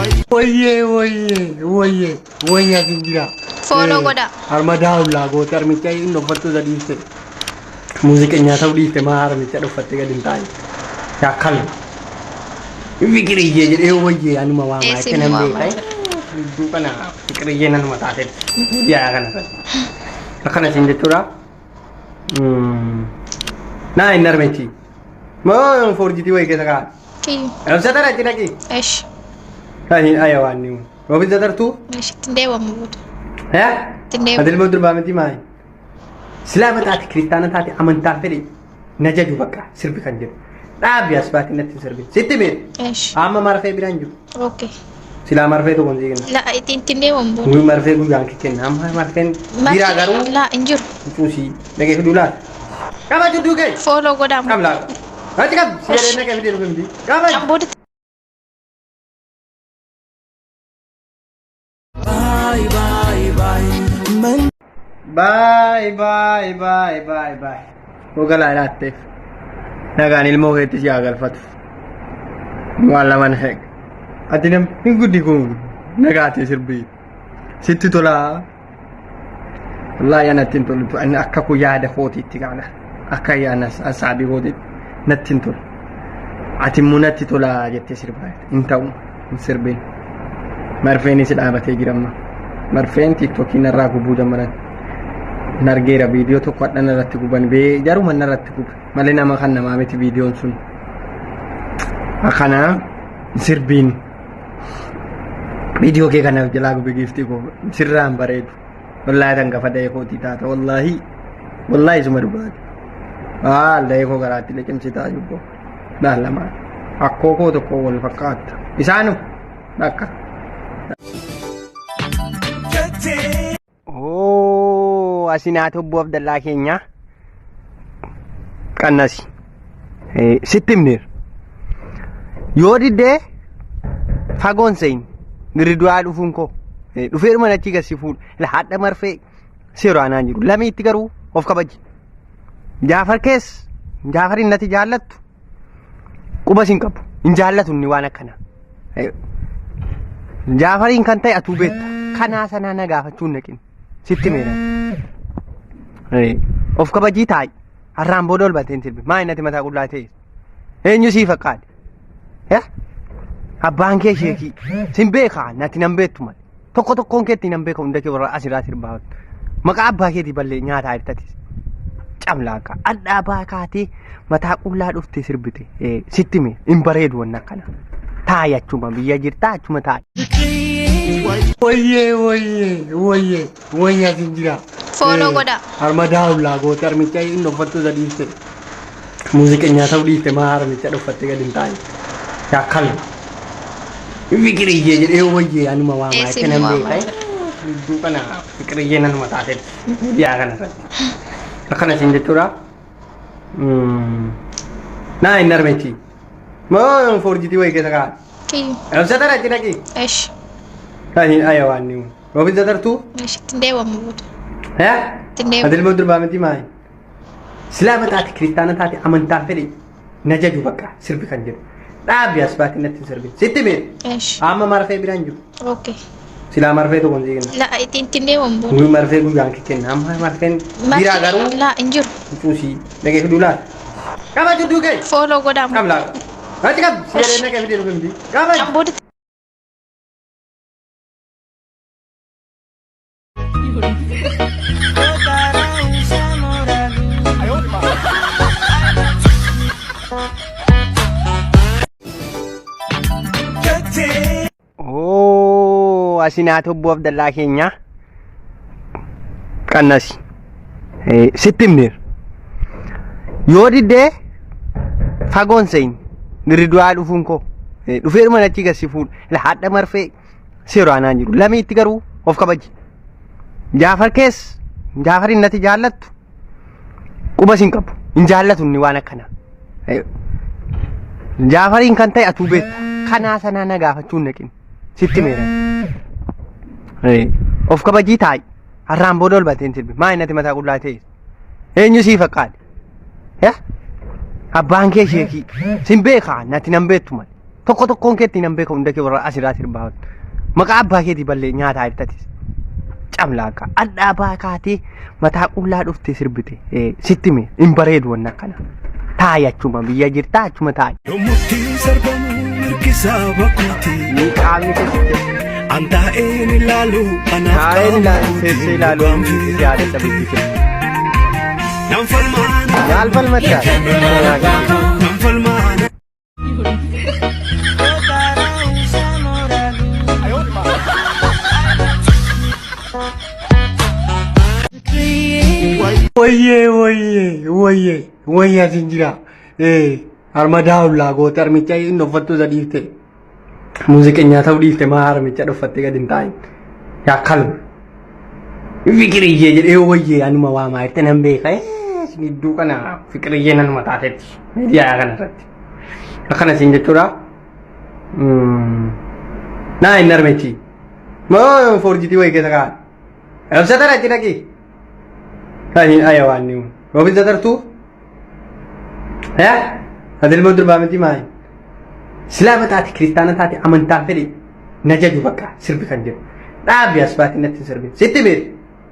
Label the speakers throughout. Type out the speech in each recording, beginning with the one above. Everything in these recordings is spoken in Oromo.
Speaker 1: Wayyee wayyee wayyee wayyee asin jira.
Speaker 2: Follow godhaa.
Speaker 1: Harma daawulaa goote harmicha hin dhoffattu isa dhiifte. Muuziqeenyaa ta'uu dhiifte maa harmicha dhoffatte gadi hin taa'e. Yaakkal. Fiqiriyyee jedhee wayyee anuma waamaa
Speaker 2: Eessi
Speaker 1: jettee nan
Speaker 2: nu waamaa
Speaker 1: beeka. Gidduu kana fiqiriyyee nanuma taatetti. Yaa kana irratti. Akkana isin jechuudha. Naa hin harmichi. Moo foorjitii wayii keessa kaa'an.
Speaker 2: Kiyyu.
Speaker 1: Ibsa tara achi dhaqi.
Speaker 2: Esh.
Speaker 1: Ayi aya waan ni. Roobin zatartuu?
Speaker 2: Esh ittiin deebamu booda.
Speaker 1: Eh?
Speaker 2: Ittiin deebamu.
Speaker 1: Ati ilma durbaa miti maayi? Islaama taate kiristaana taate amantaa fedhe na jaju bakka sirbi kan jedhu. Dhaabi as baatee natti hin sirbin. Sitti mee?
Speaker 2: Esh.
Speaker 1: Amma marfee biraan jiru.
Speaker 2: Okay.
Speaker 1: Silaa marfee tokko hin kenna.
Speaker 2: La ittiin ittiin deebamu booda.
Speaker 1: Guyyu marfee guyyaan kenna. Amma marfeen biraa garuu
Speaker 2: La hin jiru.
Speaker 1: cuusii dhaqee fiduu laata. Qaba jidduu kee.
Speaker 2: Follow godhaa.
Speaker 1: Qab laata. Achi qab. Si jedhee naqee fidee dhufe miti. Qaba.
Speaker 2: Kan booda
Speaker 1: Bye bye bye bye bye. Hogalaa laatteef. Nagaan ilmoo keetti si haa galfatu. Waan lamaan heeg. Ati nam hin guddi kun nagaatee sirbii. Sitti tolaa. Wallaahi anatti hin tolu. Ani akka koo yaada kootiitti kaana. Akka yaada asaabii kootiitti natti hin tolu. Ati immoo natti tolaa jettee sirbaa jirta. Hin ta'u hin sirbin. Marfeenis dhaabatee jira amma. Marfeen tiiktookii narraa gubuu jammaran. Nargeera viidiyoo tokko hadha narratti guban bee jaruma narratti gube malee nama kan namaa miti viidiyoon sun. Akkanaa hin sirbiin. Viidiyoo kee kanaaf jalaa gube giiftii koo sirraan bareedu. Wallaahi tan gafa da'ee kootii taata wallaahi wallaahi isuma dhugaati. Haal da'ee koo garaatti liqimsitaa jubbo. Laalamaa akkoo koo tokko wal fakkaatta. Isaanu bakka. Oo asinaat obbo Abdallaa keenya qannasi. Sitti himneera. Yoo diddee fagoon sein dirridu'aa dhufuun koo dhufeeruma achi gad si fuudha. Hadha marfee seeroo anaan jiru. Lamiitti garuu of kabaji. Jaafar kees Jaafarin natti jaallattu quba sin qabu. Hin jaallatu inni waan akkanaa. Jaafariin kan ta'e atuu beekta. Kanaa sanaa na gaafachuu hin naqin. Sitti meera. Of kabajii taa'i. Har'aan booda ol baatee hin sirbi. Maa inni ati mataa qullaa ta'e? Eenyu sii fakkaate? Abbaan kee sheekii. Sin beekaa natti nan beektu malee. Tokko tokkoon keetti nan beeka hunda kee warra asirraa sirbaa. Maqaa abbaa keetii ballee nyaataa jirtatis. Camlaaqaa. Adhaa baa kaatee mataa qullaa dhuftee sirbite. Sitti mee hin bareedu wanna akkana. Taa'i achuma biyya jirtaa achuma taa'i.
Speaker 3: Wayyee wayyee wayyee wayyee asin jira.
Speaker 2: Follow godhaa.
Speaker 3: Harma daawulaa goote harmicha hin dhoffattu isa dhiifte.
Speaker 1: Muuziqeenyaa ta'uu dhiifte maa harmicha dhoffatte gadi hin taa'e. Yaakkal. Fiqiriyyee jedhee wayyee anuma waamaa
Speaker 2: Eessi
Speaker 1: jettee nan
Speaker 2: nu waamaa
Speaker 1: beeka. Gidduu kana fiqiriyyee nanuma taatetti. Miidiyaa kana irratti. Akkana isin jechuudha. Naa hin harmichi. Moo foorjitii wayii keessa kaa'an.
Speaker 2: Kiyyu.
Speaker 1: Ibsa tara achi dhaqi.
Speaker 2: Esh.
Speaker 1: Ayi aya waan ni. Roobin zatartuu?
Speaker 2: Esh ittiin deebamu booda.
Speaker 1: Eh?
Speaker 2: Ittiin deebamu.
Speaker 1: Ati ilma durbaa miti maayi? Islaama taate kiristaana taate amantaa fedhe na jaju bakka sirbi kan jedhu. Dhaabi as baatee natti hin sirbin. Sitti mee?
Speaker 2: Esh.
Speaker 1: Amma marfee biraan jiru.
Speaker 2: Okay.
Speaker 1: Silaa marfee tokko hin kenna.
Speaker 2: La ittiin ittiin deebamu booda.
Speaker 1: Guyyu marfee guyyaan kenna. Amma marfeen biraa garuu
Speaker 2: La hin jiru.
Speaker 1: cuusii dhaqee fiduu laata. Qaba jidduu kee.
Speaker 2: Follow godhaa.
Speaker 1: Qab laata. Achi qab. Si jedhee naqee fidee dhufe miti. Qaba.
Speaker 2: Kan booda
Speaker 1: Oo asinaat obbo Abdallaa keenya qannasi. Sitti himneera. Yoo diddee fagoon sein dirridu'aa dhufuun koo dhufeeruma achi gad si fuudha. Hadha marfee seeroo anaan jiru. Lamiitti garuu of kabaji. Jaafar kees Jaafarin natti jaallattu quba sin qabu. Hin jaallatu inni waan akkanaa. Jaafariin kan ta'e atuu beekta. Kanaa sanaa na gaafachuu hin naqin. Sitti meera. Of kabajii taa'i. Har'aan booda ol baatee hin sirbi. Maa inni ati mataa qullaa ta'e? Eenyu sii fakkaate? Abbaan kee sheekii. Sin beekaa natti nan beektu malee. Tokko tokkoon keetti nan beeka hunda kee warra asirraa sirbaa. Maqaa abbaa keetii ballee nyaataa jirtatis. Camlaaqaa adhaa baa kaatee mataa qullaa dhuftee sirbite. Sitti hime hin bareedu wanna akkana. Taa'i achuma biyya jirtaa achuma taa'i.
Speaker 4: Yommutti sarbamu mirgisaa bakkooti.
Speaker 1: Ni qaamni keessatti.
Speaker 4: An taa'een ilaalu anaaf
Speaker 1: Taa'een ilaalu
Speaker 4: qaama
Speaker 1: teessee ilaalu
Speaker 4: dhugaan
Speaker 1: si yaadadha biyyi kee.
Speaker 4: Nan falmaana
Speaker 1: Maal falmatta?
Speaker 4: nan falmaana.
Speaker 3: Wayyee wayyee wayyee wayyee asin jira. Ee harma daawullaa goote harmicha inni uffattu isa dhiifte.
Speaker 1: Muuziqeenyaa ta'uu dhiifte maa harmicha dhuffattee gadi hin taa'in. Yaa kalma. Fiqiriyyee jedhee wayyee anuma waamaa jirte nan beeka. Isin iddoo kana fiqiriyyee nanuma taatetti miidiyaa kana irratti. Akkana isin jechuudha. Naa hin harmichi. Moo foorjitii wayii keessa kaa'an. Ibsa tara achi dhaqi. Ani aya waan ni. Roobin satartuu? Yaa? Ati ilmoo durbaa miti maali? Islaama taate kiristaana taate amantaan fedhe na jaju bakka sirbi kan jedhu. Dhaabi as baate natti hin sirbin. Sitti beeku.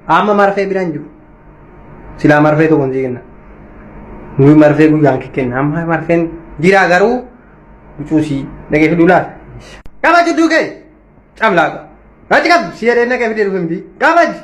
Speaker 1: Amma marfee biraan jiru. Silaa marfee tokko hin kenna. Nuyi marfee guyyaan kenna. Amma marfeen jira garuu cuusii dhaqee fiduu laata. Qaba jidduu kee. Camlaaqa. Achi qab si jedhee naqee fidee dhufe miti. Qabaji.